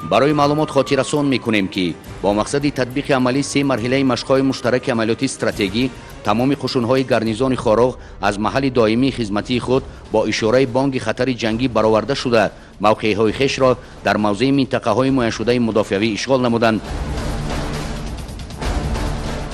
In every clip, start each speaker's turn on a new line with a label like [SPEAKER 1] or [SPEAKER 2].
[SPEAKER 1] Барои маълумот хотиррасон мекунем, ки бо мақсади татбиқи амалии се марҳилаи машқҳои муштараки амалиётии стратегӣ тамоми қушунҳои гарнизони Хоруғ аз маҳалли доимии хизматии худ бо ишораи бонги хатари ҷангӣ бароварда шуда, мавқеъҳои хешро дар мавзеи минтақаҳои муайяншудаи мудофиавӣ ишғол намуданд.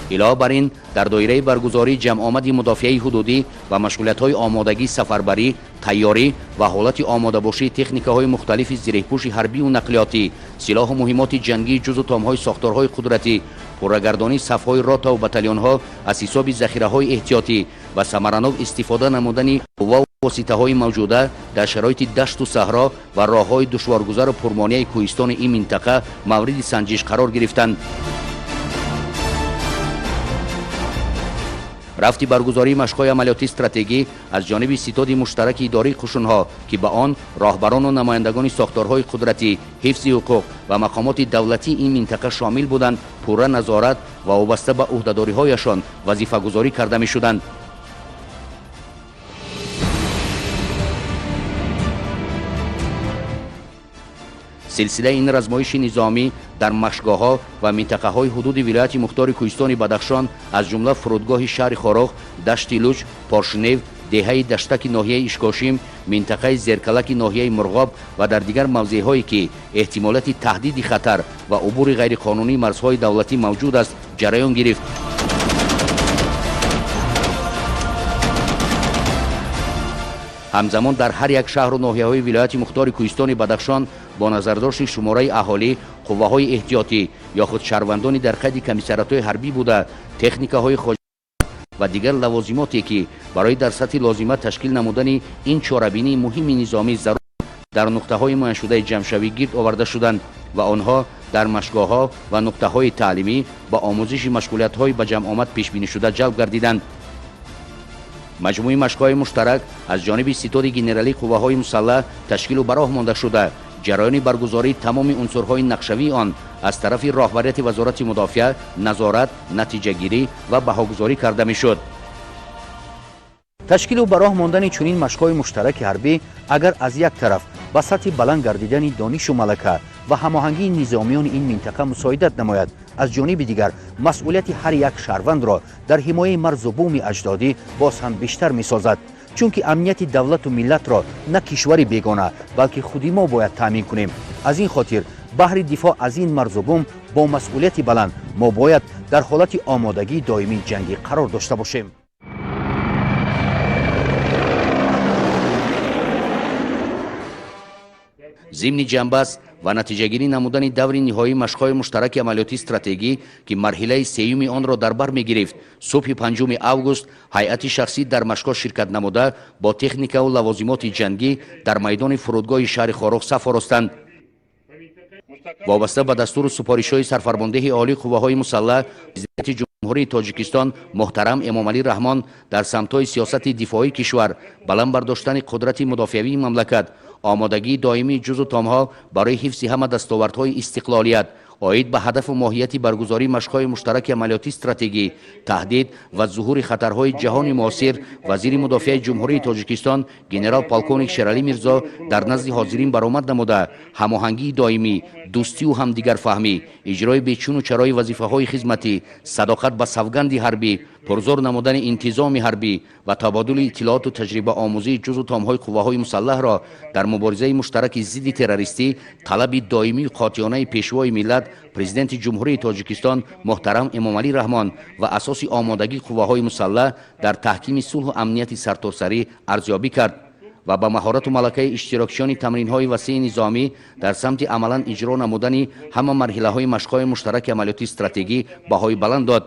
[SPEAKER 1] Илова бар ин, дар доираи баргузории ҷамъомади мудофиаи ҳудудӣ ва машғулиятҳои омодагии сафарбарӣ, тайёрӣ ва ҳолати омодабошии техникаҳои мухталифи зиреҳпӯши ҳарбию нақлиётӣ, силоҳу муҳиммоти ҷангии ҷузу томҳои сохторҳои қудратӣ, пуррагардонии сафҳои ротаву батальонҳо аз ҳисоби захираҳои эҳтиётӣ ва самаранок истифода намудани қувваву воситаҳои мавҷуда дар шароити дашту саҳро ва роҳҳои душворгузару пурмонеаи кӯҳистони ин минтақа мавриди санҷиш қарор гирифтанд. Рафти баргузории машқҳои амалиётии стратегӣ аз ҷониби ситоди муштараки идории қушунҳо, ки ба он роҳбарону намояндагони сохторҳои қудратӣ, ҳифзи ҳуқуқ ва мақомоти давлатии ин минтақа шомил буданд, пурра назорат ва вобаста ба ӯҳдадориҳояшон вазифагузорӣ карда мешуданд. Силсилаи ин размоиши низомӣ дар машқгоҳҳо ва минтақаҳои ҳудуди вилояти мухтори кӯҳистони Бадахшон, аз ҷумла фурудгоҳи шаҳри Хоруғ, дашти Луч, Поршнев, деҳаи Даштаки ноҳияи Ишкошим, минтақаи Зеркалаки ноҳияи Мурғоб ва дар дигар мавзеъҳое, ки эҳтимолияти таҳдиди хатар ва убури ғайриқонунии марзҳои давлатӣ мавҷуд аст, ҷараён гирифт. Ҳамзамон дар ҳар як шаҳру ноҳияҳои вилояти мухтори кӯҳистони Бадахшон бо назардошти шумораи аҳолӣ, қувваҳои эҳтиётӣ ё худ шаҳрвандони дар қайди комиссариятҳои ҳарбӣ буда, техникаҳои хоҷ ва дигар лавозимоте, ки барои дар сатҳи лозима ташкил намудани ин чорабинии муҳими низомӣ зарур, дар нуқтаҳои муайяншудаи ҷамъшавӣ гирд оварда шуданд ва онҳо дар машқгоҳҳо ва нуқтаҳои таълимӣ ба омӯзиши машғулиятҳои ба ҷамъомад пешбинишуда ҷалб гардиданд. Маҷмӯи машқҳои муштарак аз ҷониби ситоди генералии қувваҳои мусаллаҳ ташкилу ба роҳ монда шуда, ҷараёни баргузории тамоми унсурҳои нақшавии он аз тарафи роҳбарияти Вазорати мудофиа назорат, натиҷагирӣ ва баҳогузорӣ карда мешуд.
[SPEAKER 2] Ташкилу ба роҳ мондани чунин машқҳои муштараки ҳарбӣ агар аз як тараф ба сатҳи баланд гардидани донишу малака ва ҳамоҳангии низомиёни ин минтақа мусоидат намояд, аз ҷониби дигар масъулияти ҳар як шаҳрвандро дар ҳимояи марзу буми аҷдодӣ боз ҳам бештар месозад, чунки амнияти давлату миллатро на кишвари бегона, балки худи мо бояд таъмин кунем. Аз ин хотир баҳри дифоъ аз ин марзу бум бо масъулияти баланд мо бояд дар ҳолати омодагии доимии ҷангӣ қарор дошта бошем.
[SPEAKER 1] Зимни ҷанбаст ва натиҷагирӣ намудани даври ниҳоии машқҳои муштараки амалиётии стратегӣ, ки марҳилаи сеюми онро дар бар мегирифт, субҳи 5 август ҳайати шахсӣ дар машқҳо ширкат намуда бо техникаву лавозимоти ҷангӣ дар майдони фурудгоҳи шаҳри Хоруғ саф оростанд. Вобаста ба дастуру супоришҳои сарфармондеҳи олии қувваҳои мусаллаҳ, президенти Ҷумҳурии Тоҷикистон муҳтарам Эмомалӣ Раҳмон дар самтҳои сиёсати дифоии кишвар, баланд бардоштани қудрати мудофиавии мамлакат, омодагии доимии ҷузу томҳо барои ҳифзи ҳама дастовардҳои истиқлолият, оид ба ҳадафу моҳияти баргузории машқҳои муштараки амалиётии стратегӣ, таҳдид ва зуҳури хатарҳои ҷаҳони муосир, вазири мудофиаи Ҷумҳурии Тоҷикистон генерал полковник Шералӣ Мирзо дар назди ҳозирин баромад намуда, ҳамоҳангии доимӣ, дӯстиву ҳамдигарфаҳмӣ, иҷрои бечуну чарои вазифаҳои хизматӣ, садоқат ба савганди ҳарбӣ, пурзур намудани интизоми ҳарбӣ ва табодули иттилооту таҷрибаомӯзии ҷузу томҳои қувваҳои мусаллаҳро дар муборизаи муштараки зидди террористӣ талаби доимию қотеонаи пешвои миллат, президенти Ҷумҳурии Тоҷикистон муҳтарам Эмомалӣ Раҳмон ва асоси омодагии қувваҳои мусаллаҳ дар таҳкими сулҳу амнияти сартосарӣ арзёбӣ кард ва ба маҳорату малакаи иштирокчиёни тамринҳои васеи низомӣ дар самти амалан иҷро намудани ҳама марҳилаҳои машқҳои муштараки амалиётии стратегӣ баҳои баланд дод.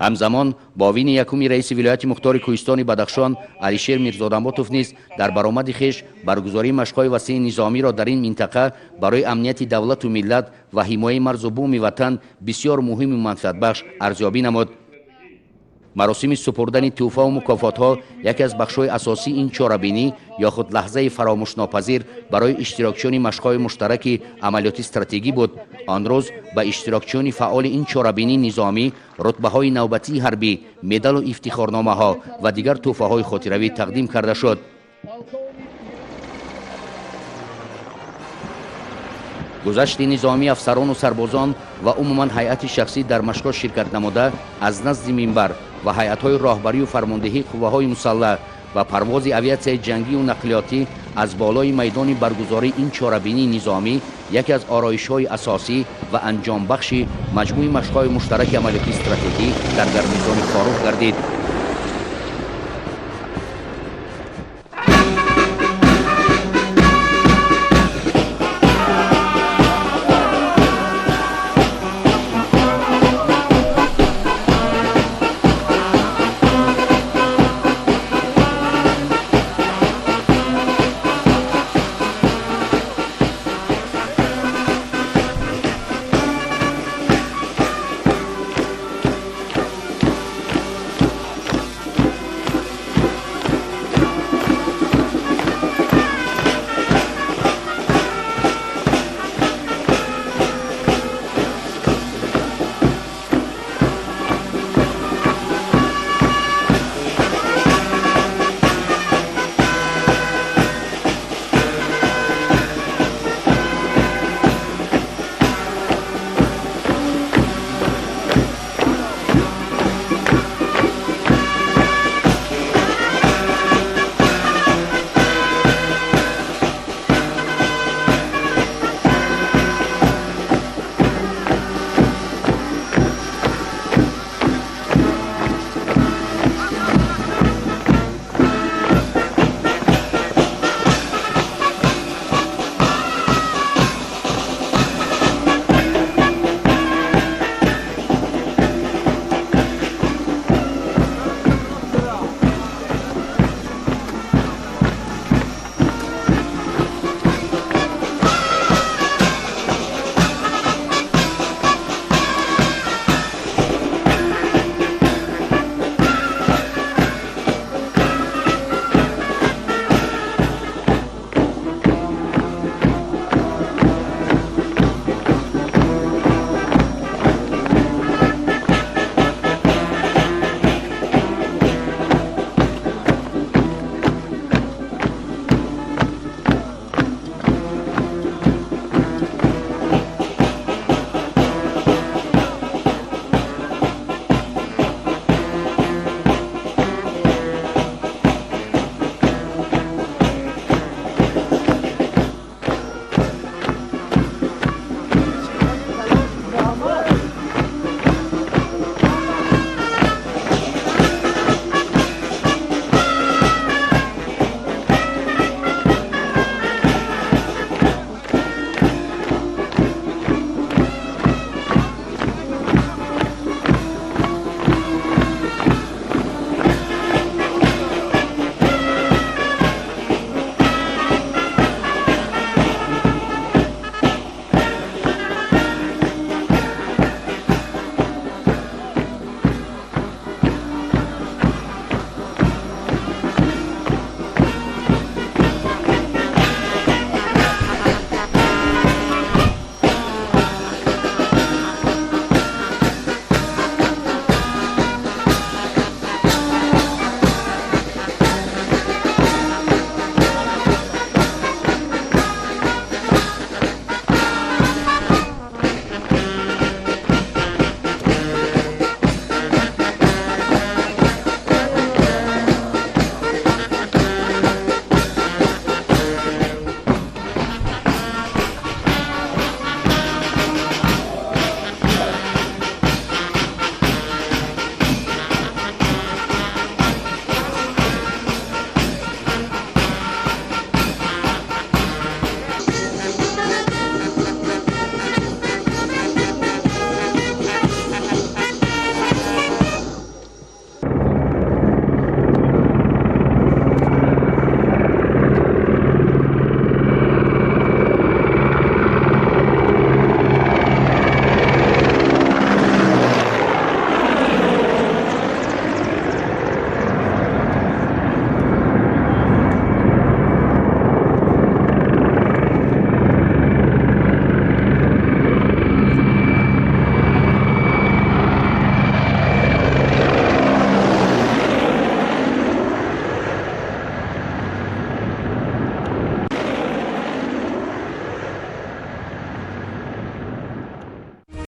[SPEAKER 1] Ҳамзамон муовини якуми раиси вилояти мухтори кӯҳистони Бадахшон Алишер Мирзодамботов низ дар баромади хеш баргузории машқҳои васеи низомиро дар ин минтақа барои амнияти давлату миллат ва ҳимояи марзу буми ватан бисёр муҳиму манфиатбахш арзёбӣ намуд. Маросими супурдани тӯҳфаву мукофотҳо яке аз бахшҳои асосии ин чорабинӣ ё худ лаҳзаи фаромӯшнопазир барои иштирокчиёни машқҳои муштараки амалиёти стратегӣ буд. Он рӯз ба иштирокчиёни фаъоли ин чорабинии низомӣ рутбаҳои навбатии ҳарбӣ, медалу ифтихорномаҳо ва дигар тӯҳфаҳои хотиравӣ тақдим карда шуд. Гузашти низомии афсарону сарбозон ва умуман ҳайати шахсӣ дар машқҳо ширкат намуда, аз назди минбар ва ҳайатҳои роҳбарию фармондеҳии қувваҳои мусаллаҳ ва парвози авиатсияи ҷангию нақлиётӣ аз болои майдони баргузории ин чорабинии низомӣ яке аз ороишҳои асосӣ ва анҷомбахши маҷмӯи машқҳои муштараки амалиётии стратегӣ дар гарнизони Хоруғ гардид.